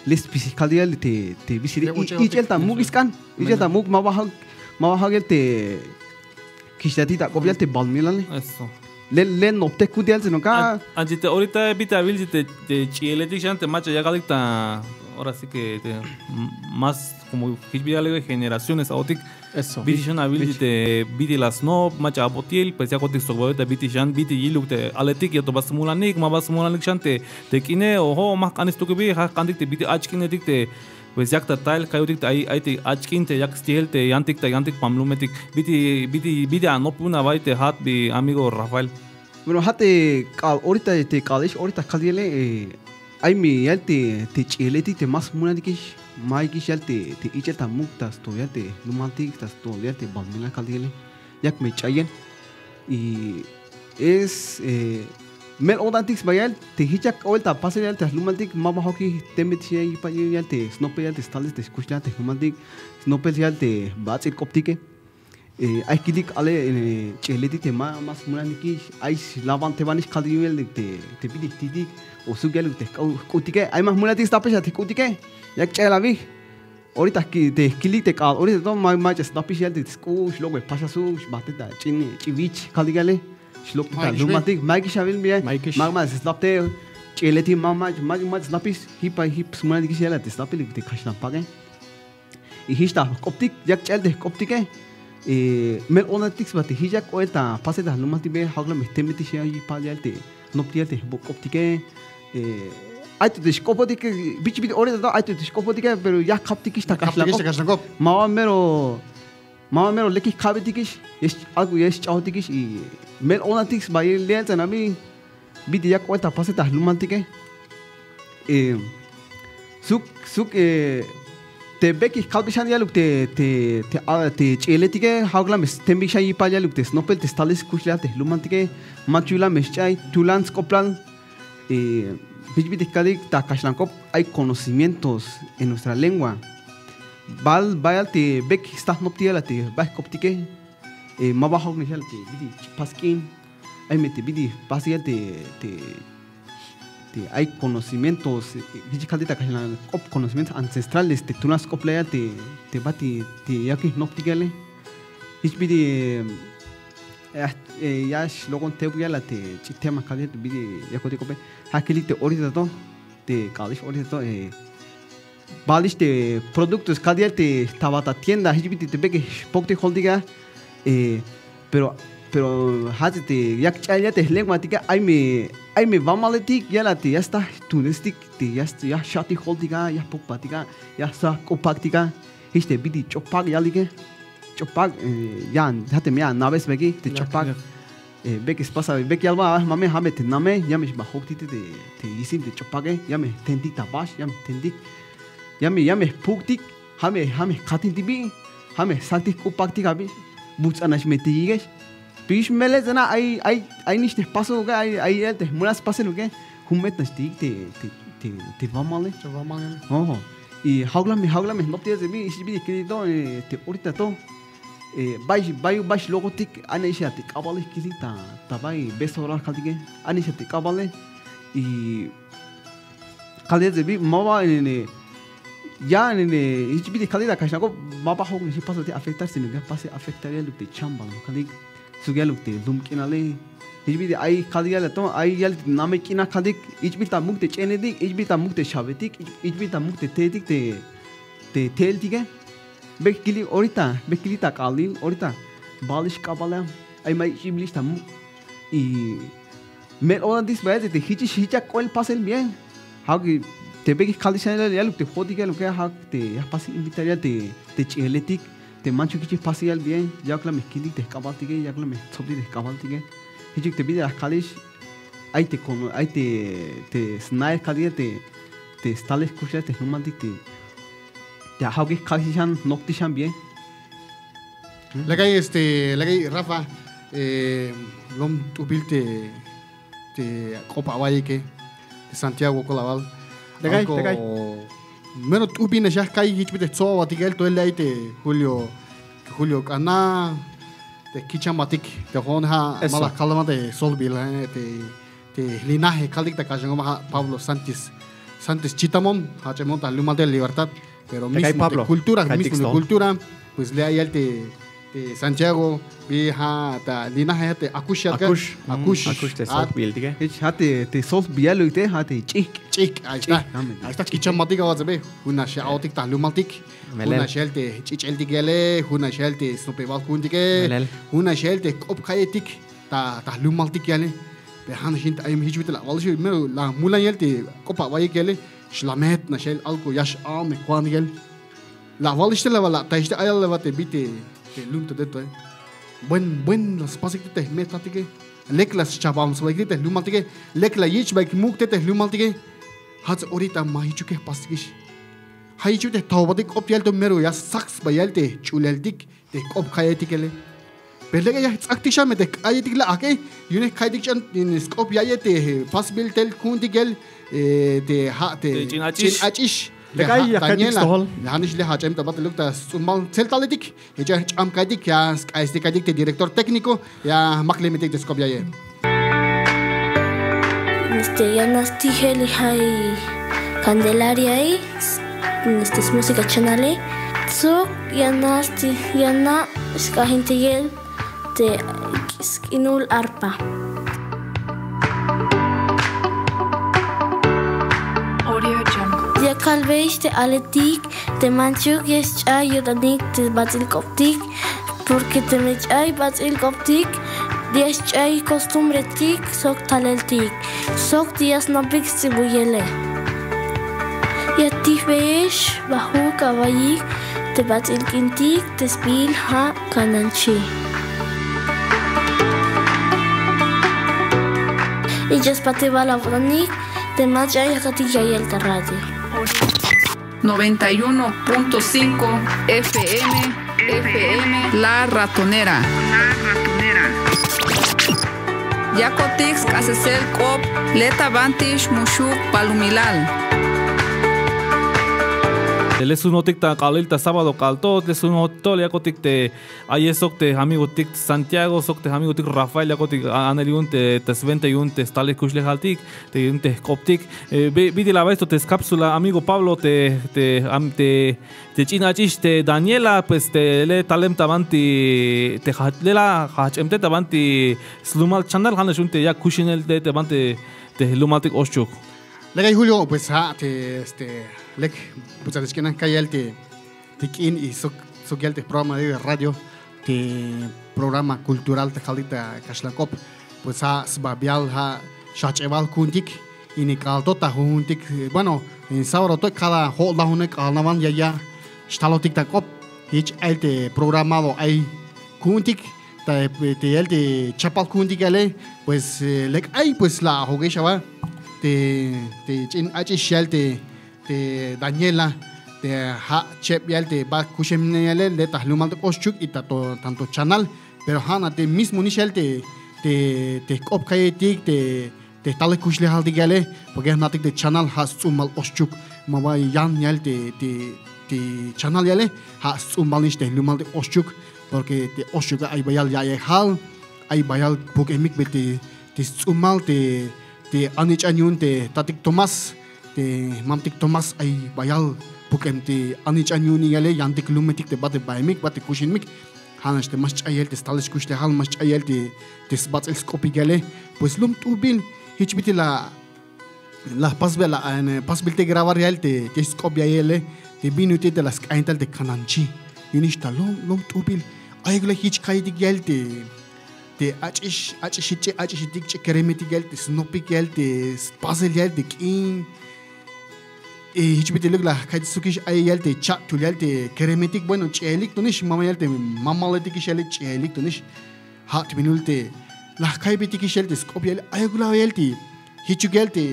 le spisil kaltik yal te te bisil ich'el ta muk' sk'an ich'el ta muk' ma ba ja'uk ma ba ja'uk yal te kixlatik ta k'op yal te balmilale. Le le noptej ku'untik yal ts'in ok a. Anchi te orita bit'il awil te ch'ieletik xan te mach'a ya kaltik ta ahora sí que te más como jich bit'il yal generaciones aotik. Bit'il xan awil te bit'il la snop mach'a abot yil pues yakotik sok ba orita bit'il xan bit'il yiluk te aletik ya to ba smulanik ma ba smulanik xan te k'ine o jo'o ma jk'anes tuk bi ja' jk'antik te bit'il ach' k'inetik te pues yak ta tael kayotik te ay ay te ach' k'in te yak stijel te yantik ta yantik pamlumetik. Bit'il bit'il bit'il anop yu'un a bay te ja'at bi amigo Rafael. Bueno ja' te k'al orita te k'al ix orita kaltik yale. Ay me yal te te ch'ieletik te ma smulanikix. Mayukix yal te te ich'el ta muk' ta stojol yal te jlumaltik ta stojol yal te balmilal kaltik yale. Yak me ch'ayel y es Mel-o'tantik sba ya'el te jich yak k'oel ta pasel ya'el te jlumaltik, ma ba jokik temel ya'el yipal ya'el te snopel ya'el te stalel te skuxlejal te jlumaltik, snopel ya'el te bats'il k'optike. Ay kilik ale ch'eletik te ma, ma smulanikix, ay slaban te banix kaltik yu'un ya'el te, te bit'il jtitik, o sok ya'el te jk'u-, jk'utike, ay ma jmulatik stapex a te jk'utike, yak ch'ayel abi. Orita ki-, te kilik te k'aal orita to, ma, mach'a snapix ya'el te sk'u, xlok'be paxasuk, xbajte ta ch'in, ch'in wich kaltik ya'ele, xlok' ta jlumaltik, ma'yukix awil bi, ma'yukix, ma, ma snapte ch'eletik, ma, ma, ma, mach'a snapix, jipal, jip smulanikix ya'el te snapil te kaxlan pake. Y jich ta jk'optik, yak ch'ayel te jk'optike. Mel-o'tantik sba te jich yak k'oel ta pasel ta jlumaltik bi, ja'uk la me jtemeltix ya'el yipal ya'el te jnoptik ya'el te jbuk' k'optike. Ay to te xk'opotik, bich bich orita to, ay to te xk'opotike, pero ya jkaptikix ta kaxlan k'op. Ma ba mero, ma ba mero lekik kabetikix, ya x-, algo ya xch'aotikix, y mel-o'tantik sba ya'el ts'in abi. Bit'il yak k'oel ta pasel ta jlumaltike. Suk, suk, te bek'il kalbe xan ya'eluk te, te, te, a, te ch'ieletike, ja'uk la me stemik xan yipal ya'eluk te snopel te stalel skuxlejal te jlumaltike, manchuk la me xch'ay, tulan sk'oplal, jich bit'il kaltik ta kaxlan k'op, ay conocimientos en nuestra lengua. Bal, bayal te bek'il sta jnoptik ya'el te bay jk'optike. Ma ba ja'uknix ya'el te bit'il pas k'in. Ay me te bit'il pas ya'el te, te, te ay conocimientos, jich kaltik ta kaxlan k'op conocimientos ancestrales, te tulan sk'oplal ya'el te, te ba te, te yakuk jnoptik ya'ele. Jich bit'il, ya xlok'on tebuk ya'el te ch'in tema kaltik ya'el te bit'il yakotik k'ope. Ja' kilik te orita to, te k'a'alix orita to, balix te productos kaltik ya'el te jtabat ta tienda, jich bit'il te bek'il jpoktik joltik a. Pero, pero ja' te yak ch'ayel ya'el te jlenguatike, ay me, ay me bamaletik ya'el te ya sta jtuunestik, te ya, ya jxatik joltik a, ya jpokbatik a, ya sta jk'u pak'tik a. Jich te bit'il ch'op pak' ya'elike. Ch'op pak', ya, ja' te me ya ana'be sbaik te ch'op pak'. Bek'il spasa, bek'il yal ba, a, mame, ja' me te name, ya me xba jojtik te, te yisim te ch'op pake, ya me jtentik ta bax, ya me jtentik, ya me, ya me jpuk'tik, ja' me, ja' me jkatintik bi, ja' me jsaltik jk'u pak'tik abi, buts'anax me te yikex. Pero jich melel ts'in a, ay, ay, ay nix te jpasuke, ay, ay ya'el te jmula spaseluke, jun metnax te yik te, te, te, te bamale. Te bamale. Ojo. Y ja'uk la me, ja'uk la me jnoptik ya'el te bi, jich bit'il kilik to, te orita to. Bay, bay, bay xlokotik, anix a te k'abale kilik ta, ta bay Besoral kaltike, anix a te k'abale. Y kaltik ya'el te bi, ma ba, nene, ya, nene, jich bit'il kaltik ta kaxlan k'op, ma ba ja'uknix pasel te afectar, sino que ya pasel afectar ya'eluk te chambal kaltik, sok ya'eluk te lum k'inale. Jich bit'il ay kaltik ya'el to, ay ya'el te namey k'inal kaltik, jich bit'il ta muk' te ch'enetik, jich bit'il ta muk' te xabetik, jich bit'il ta muk' te teetik, te, te teeltike. Bek kilik orita, bek kilik ta k'aalil orita, balix k'abale, ay ma ich'ibilix ta muk'. Y mel-o'tantik sba ya'el te jichix, jich yak k'oel pasel bien. Ja'uk te bek'il kaltik xan ya'eluk te jo'otik ya'eluke, ja'uk te ya jpas invitar ya'el te, te ch'ieletik, te manchuk jichix jpas ya'el bien, yak la me jkilik te jk'abaltike, yak la me jtsob te jk'abaltike. Jichuk te bit'il la kalix, ay te kono, ay te, te sna'el kaltik te, te stalel kuxlejal te jlumaltik te, te ja'ukix kaltik xan, jnoptik xan bien. Lek ay, este, lek ay Rafa, lom t'ujbil te, te k'op awaiyike, te Santiago Colabal. Lek ay, lek ay. Mero t'ujbil nax ya jka'y jich bit'il te jtsob awatik el to el ay te Julio, Julio K'ana, te kichambatik, te jo'on ja' ma la kalbat te solbil, te te linaje kaltik ta kaxlan k'op ja' Pablo Santis, Santis Chitamon, ja' ch'emon ta jlumaltik Libertad, pero mismo te cultura, mismo te cultura, pues le' ay yal te, te Santiago, bi ja' ta linaje ja' te Akux, Akux, Akux, Akux te solbiltike. Jich ja' te, te solbil yaluk te, ja' te Ch'ik'. Ch'ik', ahí está. Ahí está, kichambatik awatsebe, jun nax ya a'otik ta jlumaltik, jun nax yal te ch'ich'eltik yale, jun nax yal te snopebal juntike, jun nax yal te jk'op ka'yetik ta, ta jlumaltik yale. Pero ja' nax jin te ay me jich bit'il la awalix, mero la mulan yal te k'op awaiyik yale, xlamet nax yal algo ya x-a'on me kuan yal. La awalix te la ba la atayix te ayal la ba te bi te, te lum te to, eh. Buen, buen la spasik te, te jme'tatike. Lek la schajbam sbaik te, te jlumaltike. Lek la yich' sbaik muk' te, te jlumaltike. Jats orita ma jichuke jpastikix. Ja' jichuk te jtaobatik k'op yal to mero ya stsak sba yal te jch'uleltik te jk'op ka'yetik yale. Pero lek ay ya jts'aktik xan me te k'ayetik la' ajk'e, yu'un ya ka'ytik ch'an sk'op ya'yej te pasbil tel ku'untik ya'el, eh, te ja' te ch'in ach'ix. Lek ay ya ka'ytik stojol. Ja'nix le' jajch'em ta batel luk ta sts'umbal tseltaletik. Jich ay jch'am ka'ytik, ya sk'axtik ka'ytik te director técnico, ya maklimetik te sk'op ya'yej. Este, ya nax stijel ja' Candelaria, este, smúsica chanale. Sok ya nax sti-, ya nax sk'ajintik ya'el te sk'inul arpa. Ya kalbeyex te aletik te manchuk ya xch'ay yo'tanik te bats'il k'optik, porque teme ch'ay bats'il k'optik ya xch'ay costumbretik sok taleltik, sok te ya snopik sts'ibuyele. Ya tijbeyex bajuk awaiyik te bats'il k'intik te sbiil ja' Kananchi. Y ya spatibal awo'tanik te mach'a ya jtatik ya'yel ta radio. Noventa y uno punto cinco F M, F M La Ratonera. Yakotik sk'asesel k'op le' ta banti xmuxuk' balumilal. Te le' sjunotik ta k'aalil ta sábado k'aalto, le' sjunotik to, le' yakotik te a'yej sok te amigotik Santiago sok te amigotik Rafael, yakotik a-, anel yu'un te, te swenta yu'un te stalel kuxlejaltik, te yu'un te jk'optik. Eh, bi-, bit'il a ba esto te skapsula amigo Pablo, te, te, am-, te, te ch'in ach'ix te Daniela, pues te le' talem ta banti, te ja-, le' la jajch'em te ta banti slumal chanal, ja'nax yu'un te yak kuxinel te, te banti te jlumaltik Oxchuk. Lek ay Julio, pues ja', te, este, lek buts'atex k'inal ka'yel te, te k'in y sok, sok ya'el te programa de radio, te programa cultural ta kaltik ta kaxlan k'op, pues ja' sbabial ja' xjajch'ebal ku'untik, ini k'aalto ta jujuntik, bueno, en sábado to, cada jo'lajunel k'aalnawan ya, ya xtalotik ta k'op, jich ay te programado ay ku'untik, ta, te ya'el te chapal ku'untik ya'ele, pues, eh, lek ay, pues, la ajok'ex a ba, te, te ch'in ach'ix ya'el te, te Daniela, te ja' cheb ya'el te ba kuxem ya'ele, le' ta jlumaltik Oxchuk y ta to, tanto chanal, pero ja' nax te mismo nix ya'el te, te, te jk'op ka'yejtik, te, te jtalel kuxlejaltik ya'ele, porque ya jna'tik te chanal ja' sts'umbal Oxchuk, ma ba yan ya'el te, te, te chanal ya'ele, ja' sts'umbal nix te jlumaltik Oxchuk, porque te Oxchuk ay bayal ya'yejal, ay bayal puk'emik bi te, te sts'umbal te, te anich'an yu'un te tatik Tomás, te mamtik Tomás ay bayal puk'em te anich'an yu'un ya'ele, yantik lumetik te ba te baemik, ba te kuxinmik, ja'nax te ma xch'ay ya'el te stalel kuxlejal, ma xch'ay ya'el te, te sbats'il sk'opik ya'ele, pues lom t'ujbil, jich bit'il la, la jpasbel, la, en, pasbil te grabar ya'el te, te sk'op ya'yele, te bin ut'il te la sk'an tal te Kananchi. Yu'un nix ta lom, lom t'ujbil, ayuk la jich ka'ytik ya'el te, te ach'ix, ach'ixit, ch'i ach'ixetik, ch'i keremetik ya'el te snopik ya'el te spasel ya'el te k'in. Y jich bit'il lek la ka'ytik sukix ay ya'el te cha'tul ya'el te keremetik, bueno, ch'ielik to nix, mama ya'el te mamaletikix ya'el ch'ielik to nix. Ja' te binul te la ka'ybetikix ya'el te sk'op ya'el, ayuk la ya'el te jichuk ya'el te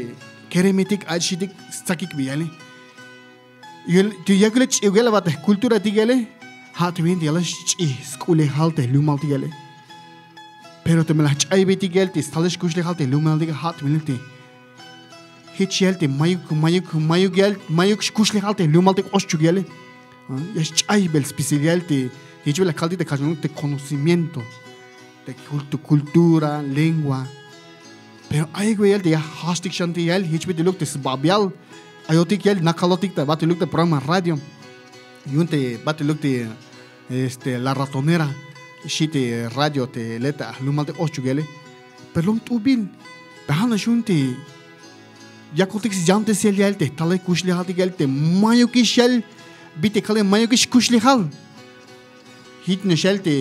keremetik, ach'ixetik, stsakik bi ya'ele. Ya'el te yakuk la ch'iuk ya'el a ba te jculturatik ya'ele, ja' te bin te ya la xch'i sk'ulejal te jlumaltik ya'ele. Pero teme la jch'aybetik ya'el te stalel xkuxlejal te jlumaltik, ja' te bin te jich ya'el te mayuk, mayuk, mayuk ya'el, mayuk xkuxlejal te jlumaltik Oxchuk ya'ele. Ah, ya xch'aybel spisil ya'el te, te jich bit'il la kaltik te kajchanuk te conocimiento de cul-, tu cultura, lengua. Pero ayuk bi ya'el te ya jajchtik xan te ya'el, jich bit'iluk te sbabial ayotik ya'el, nakalotik ta batiluk ta programa radio. Yu'un te batiluk te, este, La Ratonera, xi te radio te le' ta jlumaltik Oxchuk ya'ele. Pero lom t'ujbil, pero ja'nax yu'un te yakotik syantesel ya'el te jtalel kuxlejaltik ya'el te mayukix ya'el, bit'il kaltik mayukix kuxlejal. Jich nax ya'el te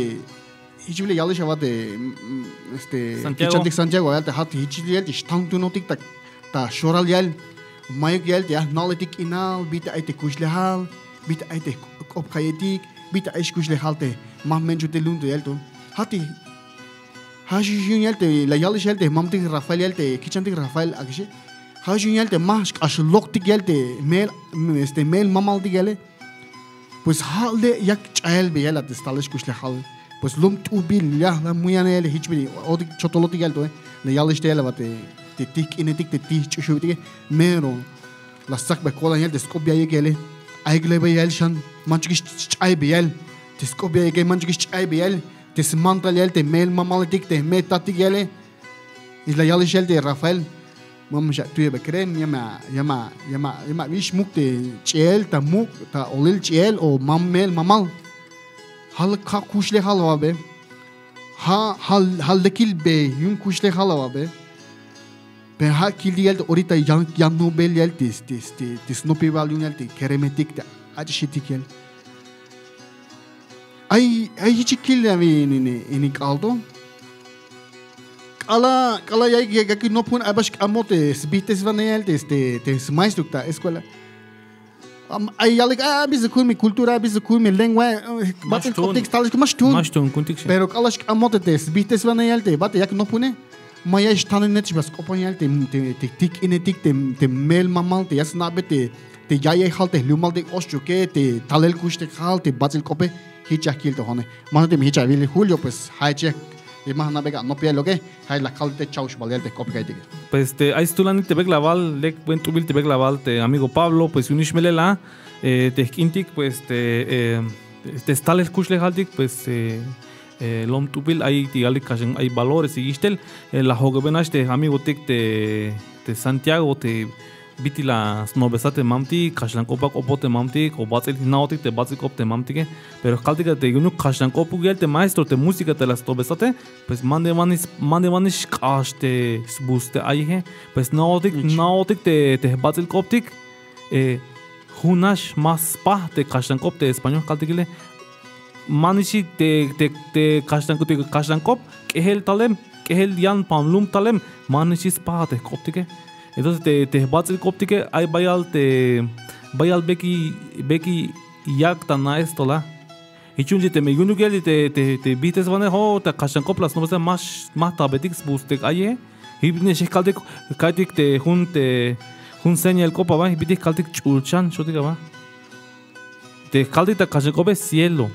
jich bit'il la yalix a ba te, mm, este, Santiago. Kichantik Santiago ya'el te ja' te jich ya'el te xtantunotik ta, ta xoral ya'el. Mayuk ya'el te ya jna'ojletik k'inal, bit'il ay te kuxlejal, bit'il ay te k'op ka'yejtik, bit'il ay xkuxlejal te ma jme'nchutel lum to ya'el to. Ja' te, ja' yu'un ya'el te la yalix ya'el te jmamtik Rafael ya'el te kichantik Rafael ak'ixe. Ja' yu'un ya'el te ma xk'ax loktik ya'el te me'el, este, me'el mamaltik ya'ele. Pues ja' le' yak ch'ayel bi ya'el a te stalel xkuxlejal. Pues lom t'ujbil ya la muyanel jich bin, otik chotolotik ya'el to, eh. La yalix te ya'el a ba te, te tij k'inetik, te tij ch'uxubetike, mero la stsakbe ko'tan ya'el te sk'op ya'iyik ya'ele. Ayik le ba ya'el xan, manchukix ch'aybe ya'el te sk'op ya'iyike, manchukix ch'aybe ya'el te smantal ya'el te me'el mamaletik, te me'il tatik ya'ele. Y la yalix ya'el te Rafael: Mame, xa'tuya ba kreen, ya me, ya me, ya me, ya me awix muk' te ch'iel, ta muk', ta olil ch'iel o mam, me'el mamal. Ja' kuxlejal a ba be. Ja', ja', ja' lekil be yu'un kuxlejal a ba be. Pero ja' kiltik ya'el te orita yan, yan nopel ya'el te, te, te, te snopibal yu'un ya'el te keremetik, te ach'ixetik ya'el. Ay, ay jich kil a bin ini, ini k'aal to. K'alal, k'alal ya, ya, yakuk nop jun, ay ba xk'ambot te sbijteswanej ya'el te, este, te smaestrouk ta escuela. Am, ay yalik, ah, bisuk jun mi cultura, bisuk jun mi lengua, eh, bats'il k'optik stalel, ma xtuun. Ma xtuun, ku'untik xan. Pero k'alal xk'ambot te sbijteswanej ya'el te ba te yak nop june, ma ya xtanen net xba sk'opan ya'el te, te, te tij k'inetik, te, te me'el mamal, te ya sna'be te, te ya'iyejal te jlumaltik Oxchuke, te talel kuxlejal te bats'il k'ope. Jich ya kil to jo'one. Ma jna'tik me jich awil Julio, pues, ja' jich ya, y ma jna'be anop ya'el loke, ja' la kal te cha'oxp'al ya'el te k'op ka'iytik. Pues, te, ay stulanil te bek' la awal, lek buen t'ujbil te bek' la awal te amigo Pablo, pues, yu'unix melel a, eh, te jk'intik, pues, te, eh, te stalel kuxlejaltik, pues, eh, eh, lom t'ujbil ay te yalik kaxlan ay valores y yixtel, eh, la jojk'obenax te amigotik te, te Santiago, te bit'il la snopbesat te mamtik, kaxlan k'op ba k'opot te mamtik, o bats'il jna'ojtik te bats'il k'op te mamtike. Pero kaltik a te yu'unuk kaxlan k'opuk ya'el te maestro te música te la snopbesate, pues, mantebanix, mantebanix k'ax te sbujts' te a'yeje. Pues, jna'ojtik, jna'ojtik te, te jbats'il k'optik, eh, junax ma spaj te kaxlan k'op te español kaltikele. Manixi te, te, te kaxlan, te kaxlan k'op, k'ejel talem, k'ejel yan pamlum talem, manixi spajat te jk'optike. Entonces te, te jbats'il k'optike, ay bayal te, bayal beki, beki yak' ta naes to la. Jich yu'un teme yu'unuk ya'el te, te, te bijteswanej, o, ta kaxlan k'op la snopbesat, ma, ma jtabetik sbujts' te a'yeje. Jich bit'il kaltik, ka'iytik te jun te, jun señail k'op a ba, jich bit'il kaltik ch'ulchan, xiotik a ba. Te kaltik ta kaxlan k'ope cielo.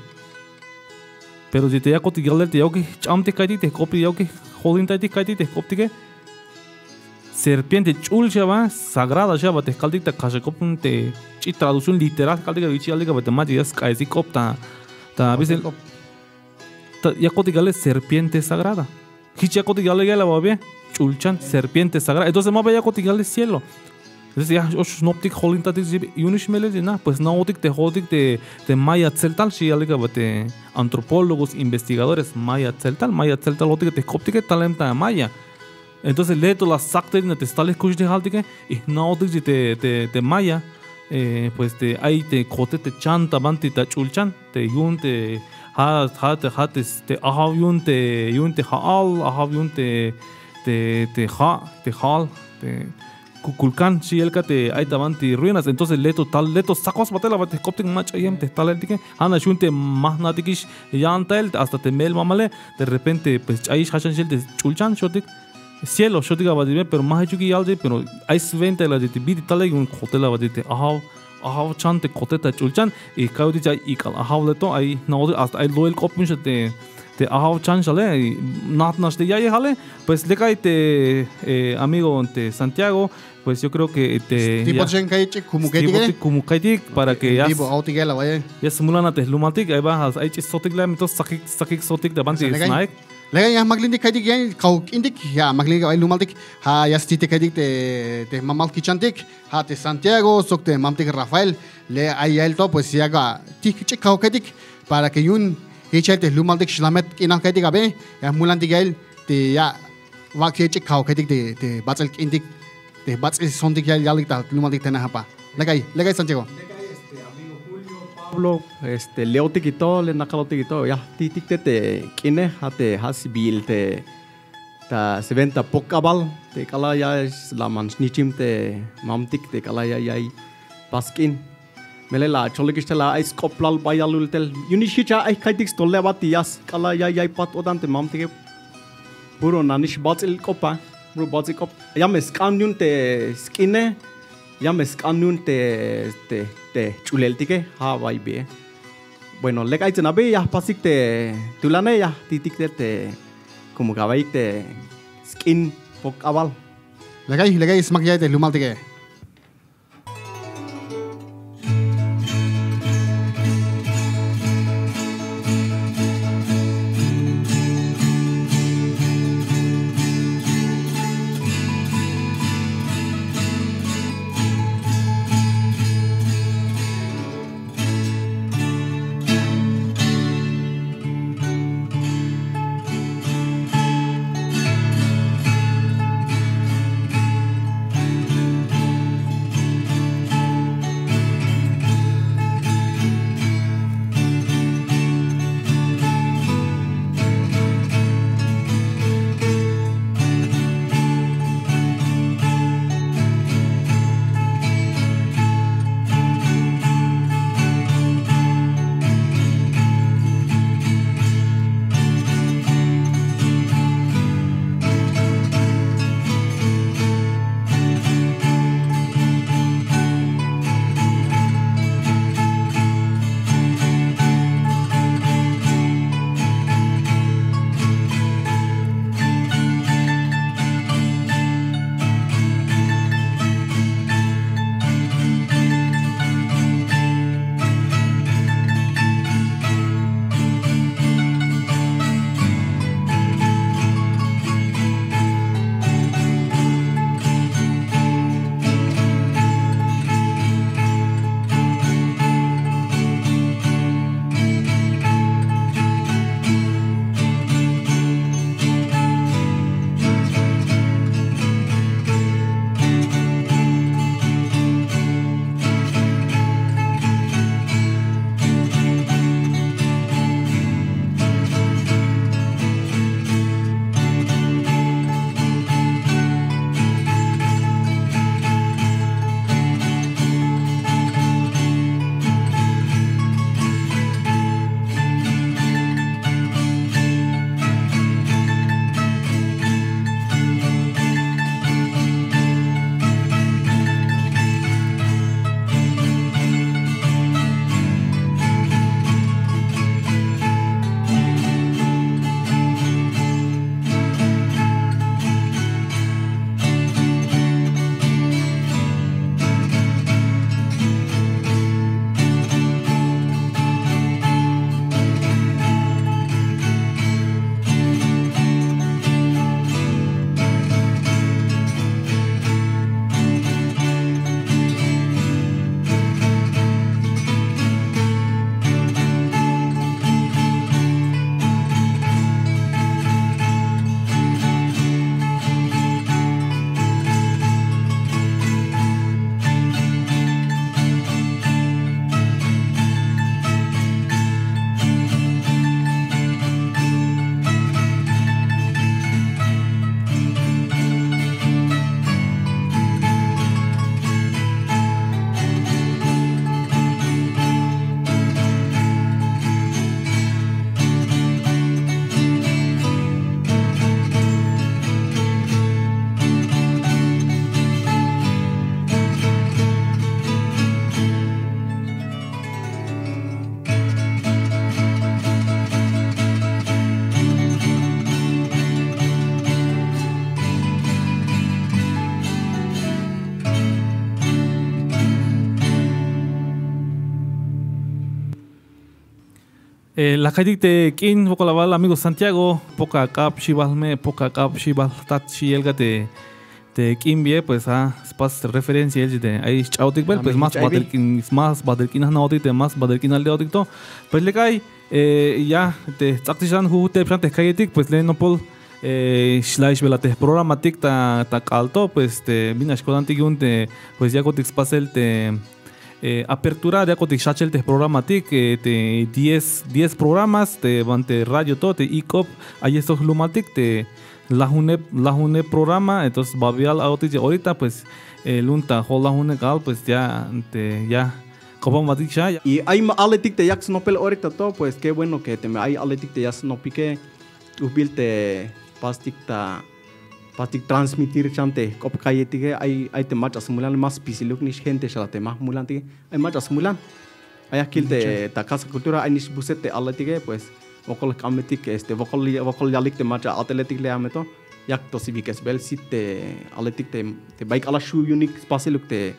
Pero si te yakotik yalel te yaukik jch'amtik ka'iytik te jk'optik, yaukik jolintaytik ka'iytik te jk'optike, serpiente ch'ul xi a ba, sagrada xi a ba te kaltik ta kaxlan k'op, te ch'i traducción literal kaltik a ba, jich yalik a ba te mach'a ya sk'aesik k'op ta, ta, bisel, ta yakotik yalel serpiente sagrada. Jich yakotik yalel ya'el a ba bi, ch'ulchan, serpiente sagrada. Entonces ma ba yakotik yalel cielo. Entonces ya x-och snoptik, jolintatik, yu'unix melel, na, pues, jna'ojtik te jo'otik te, te maya tseltal, xi yalik a ba te antropólogos, investigadores, maya tseltal, maya tseltalotik te jk'optike, talem ta maya. Entonces le' to la stsaktel te stalel kuxlejaltike, y jna'ojtik te, te, te maya, eh, pues, te ay te ko'tel te chan ta banti ta ch'ulchan, te yu'un te, ja', ja', te, ja', te, te ajaw yu'un te, yu'un te ja'al, ajaw yu'un te, te, te ja', te ja'al, te kukulkan, xi yalik a te ay ta banti ruinas. Entonces le' to tal, le' to stsakoj sbatel a ba te jk'optik, mach'a yem te jtaleltike. Ja'nax yu'un te ma jna'tikix ya'antael, hasta te me'el mamale, de repente, pues, ch'ayix jajchan xel te ch'ulchan, xiotik. Cielo, xiotik a ba te, pero ma jichuk yal te, pero ay swentail a te bit'il talel yu'un ko'tel a ba te, te ajaw, ajaw chan te ko'tel ta ch'ulchan, y ka'yojtik ay ik'al ajaw le' to, ay jna'ojtik hasta ay lo'el k'op yu'un xan te, te ajaw chan xale, y najt nax te ya'iyejale. Pues lek ay te, eh, amigo te Santiago, pues yo creo que te, ya, para que ya, ya smulanat te jlumaltik, ay ba, ay ch'i sjotik la, entonces stsakik, stsakik sjotik ta banti snaik. Lek ay ya jmaklintik ka'iytik, ya kajwal k'intik ya jmaklintik ay jlumaltik. Ja' ya stijtik ka'iytik te, te jmamal kichantik, ja' te Santiago sok te mamtik Rafael. Le' ay ya'el to, pues, ya ka' tijkik ch'in kajwal ka'iytik para que yu'un jich ya'el te jlumaltik Xlamet K'inal ka'iytik a bi, ya jmulantik ya'el te ya, wak' ya ch'in kajwal ka'iytik te, te bats'il k'intik, te bats'il sontik ya yalik ta jlumaltik tene a ba. Lek ay, lek ay Santiago. Lek ay, este, amigo Julio, Pablo, este, le'otik ito, le' nakalotik ito, ya jtijtik te, te k'ine, ja' te, ja' sbiil te, ta swenta pok k'abal, te k'alal ya slaman snichim te mamtik, te k'alal ya, ya ya'iy pas k'in. Melel la acholikix tel a, ay sk'oplal bayalul tel. Yu'unix jich a, ay ka'iytik stojol le' a ba te ya, k'alal ya, ya ya'iy pat o'tan te mamtike. Puro nanix bats'il k'op a, puro bats'il k'op. Ya me sk'an yu'un te sk'ine, ya me sk'an yu'un te, te, te jch'uleltike, ja' bay bi. Bueno, lek ay ts'in abi, ya jpasik te tulane, ya jtitik te, te, como que abaik te sk'in pok k'abal. Lek ay, lek ay smak ya'iy te jlumaltike. Eh, la ka'iytik te k'in, wokol awal amigo Santiago, pok ak'ab xibal me, pok ak'ab xibal jtat xi yelka te, te k'in bie, pues a spas referencia yel te ay sch'aotik bel, pues más batel k'in, más batel k'in jna'otik te, más batel k'in ale'otik to. Pues lek ay, eh, ya te jts'aktix xan, jujuteb xan te jk'ayetik, pues le nopol, eh, xla'ix bel a te jprogramatik ta, ta k'aal to, pues te bin nax ko'tantik yu'un te, pues yakotik spasel te, eh, apertura, yakotik xjachel te jprogramatik, eh, te diez, diez programas te banti radio to, te ik'op, ay sok jlumaltik te lajuneb, lajuneb programa, entonces babial aotik te orita, pues, eh, lu'un ta jo'lajuneb k'aal, pues ya, te ya k'oponbatik xa. Y ay ma aletik te yak snopel orita to, pues qué bueno que teme ay aletik te ya snopike, ujbil te pastik ta, pastik transmitir xan te jk'op k'ayetike, ay, ay te mach'a smulan, ma spisiluk nix gente xa te ma jmulantike, ay mach'a smulan. Ay ajkil te ta Casa Cultura, ay nix buset te aletike, pues, wokol jk'ambetik, este, wokol, wokol yalik te mach'a a'teletik le' a me to, yak to sibikesbel sit te aletik te, te bay k'alal xju' yu'unik spasiluk te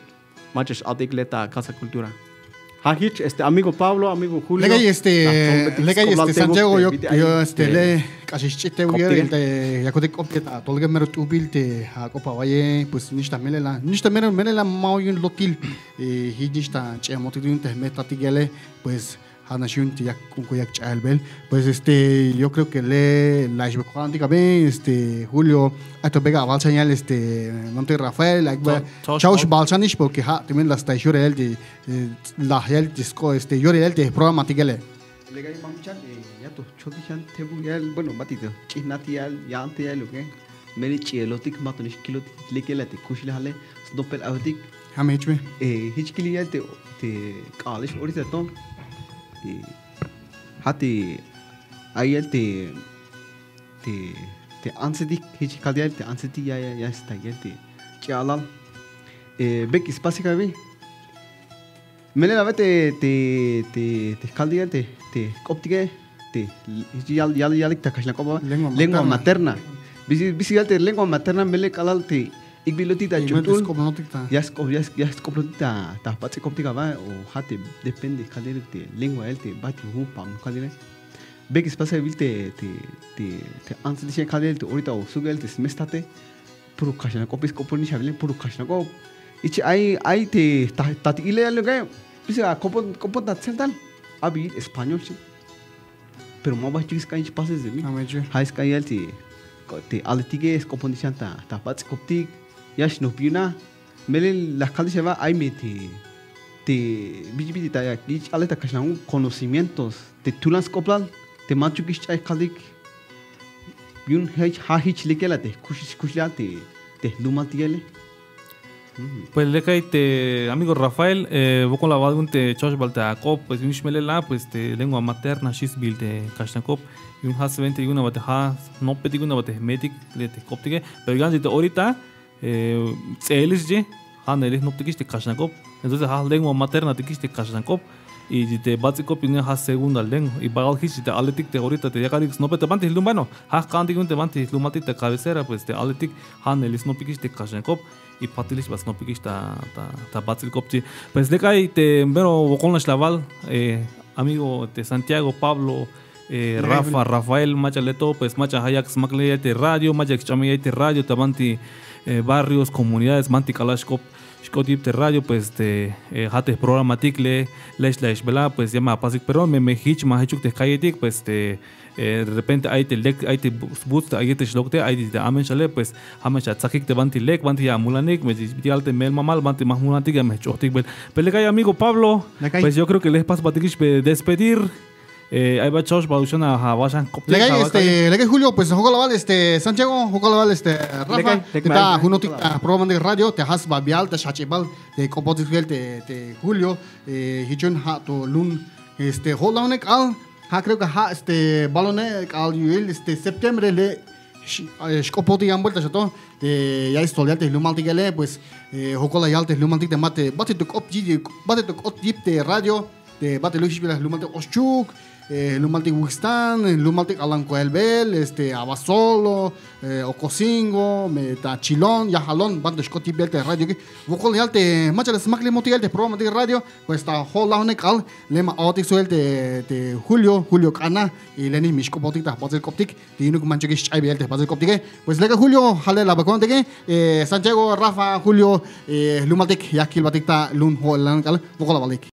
mach'a x-a'tejik le' ta Casa Cultura. Ja' jich, este, amigo Pablo, amigo Julio. Lek ay, este, lek ay, este, Santiago, yo, yo, este, le' k'ax xch'ij te wi'el te yakotik k'op te ta tolike mero t'ujbil te ak'op awa'iye, pues, nix ta melel a, nix ta mero melel a, ma yu'un lotil, eh, jich nix ta ch'emotik yu'un te jme' tatik ya'ele, pues, ja' nax yu'un te yak k'unk'un yak ch'a'elbel. Pues, este, yo creo que le' la ix be ko'tantik a be, este, Julio, ay to bek' awal xan ya'el, este, Monte Rafael, ay be cha'ox bal xanix, porque ja' teme la sta ix yorelel te, eh, la ya'el te, este, yorelel te programatik ya'ele. Lek ay mamichan, eh, ya to jchotik xan tebuk ya'el, bueno, batik to ch'ijnat ya'el, ya'el te ya'el, ok. Melel ch'i'elotik, ma to nix kilotik lek ya'el te kuxlejale, snopel ayotik. Ja' me jich me. Eh, jich kil ya'el te, te k'a'alix orita to. Eh, ja' te, ay ya'el te, te, te antsetik, jich kal ya'el te antsetik, ya, ya, ya esta ya'el te ch'a'alal. Eh, bek' spasik a bi. Melel a be te, te, te, te jkaltik ya'el te, te jk'optike, te, yal, yal, yalik ta kaxlan k'op a ba. Lengua materna. Bis, bis yal te lengua materna, melel k'alal te ik'bilotik ta ch'ut'ul. Ya sk'op, ya, ya sk'oplotik ta, ta jbats'il k'optik a ba, o ja' te depende jkaltik te lengua ya'el te baytik jun pam jkaltik. Bek' spasik a bi te, te, te, te antsetik xan jkaltik te orita o suk ya'el te smestate. Puro kaxlan k'op sk'opon nix a bi, puro kaxlan k'op. Jich ay, ay te ta, tatik ile ya'el, bis a k'opon, k'opon ta tseltal. A bi yil español xchi. Pero ma ba jch'uun sk'an jich pasel te bi. Ja' sk'an ya'el te, te aletike sk'opontik xan ta, ta jbats'il k'optik. Ya xnop yu'un a. Melel la jkaltik xan a ba, ay me te, te, bi, bi, ta, jich ale ta kaxlan conocimientos. Te tulan sk'oplal, te manchukix ch'ay jkaltik. Yu'un ja' jich lek ya'el a te jkux, jkuxlejal te, te jlumaltik ya'ele. Pues lek ay te amigo Rafael, eh, wokol awal yu'un te ch'oxbal te ak'op, pues yu'un xmelel a, pues te lengua materna xchi sbiil te kaxlan k'op. Yu'un ja' swenta yu'un a ba te ja' jnopetik yu'un a ba te jme'tik le' te jk'optike. Pero yan te orita, eh, ts'e'elix xchi, ja' ne'elix jnoptikix te kaxlan k'op. Entonces ja' lengua maternatikix te kaxlan k'op. Y te bats'il k'op yu'un ja' segunda lengua. Y bayal jich te aletik te orita te yakalik snopel te banti jlum, bueno, ja' jka'antik yu'un te banti jlumaltik ta cabecera, pues te aletik ja' ne'elix snoptikix te kaxlan k'op. Y patilix ba snoptikix ta, ta, ta bats'il k'op xchi. Pues lek ay te mero wokol nax la awal, eh, amigo te Santiago, Pablo, eh, Rafa, Rafael, mach'a le' to, pues mach'a ja' yak smaklay ya'el te radio, mach'a yak sch'ambey ya'el te radio ta banti, eh, barrios, comunidades, banti k'alal xk'ot, xk'ot yip te radio, pues te, eh, ja' te jprogramatik le', le' xla ixbel a, pues ya me apasik perdón, me, me jich ma jichuk te jk'ayetik, pues te, eh, de repente ay te lek, ay te bu-, sbuts te ayej te xlok' te, ay te amen xale, pues ja' me xatsakik te banti lek, banti ya amulanik, me yal te mel mamal, banti ma jmulantik ya me jch'ojtik bel. Pero lek ay amigo Pablo, pues yo creo que le' jpasbatikix despedir. Eh, ay ba ch'oxbal xan a, ja' ba xan jk'optik. Lek ay, este, lek ay Julio, pues jokol awal, este, Santiago, jokol awal, este, Rafa, te ta junotik ta programa de radio, te ja' sbabial, ta xjach'ibal te k'opotik te, te Julio, eh, jich yu'un ja' to lum, este, jo'lajune k'aal, ja' creo que ja', este, balone k'aal yu'il, este, septiembre le', x-, eh, xk'opotik yan buelta xato, te ya stsolyal te jlumaltik ya'ele, pues, eh, jokol la yal te jlumaltik te ma te, batik to k'ot yip, batik to k'ot yip te radio, te batik luk jich bila jlumaltik Oxchuk, eh, jlumaltik Huixtán, jlumaltik Alan Coelbel, este, Abasolo, eh, Ocosingo, me ta Chilón, Yajalón, banti to xk'ot yip ya'el te radioke. Wokol la yal te mach'a la smaklijotik ya'el te programatik radio, pues ta jo'lajune k'aal, le' ma a'botik sujel te, te Julio, Julio K'ana, y le' nix me xk'opotik ta jbats'il k'optik. Te yu'unuk manchuk ix ch'aybeyel te jbats'il k'optike. Pues lek ay Julio, ja' le' la bakonatike, eh, Santiago, Rafa, Julio, eh, jlumaltik ya kilbatik ta lum jo'lajun k'aal, wokol awalik.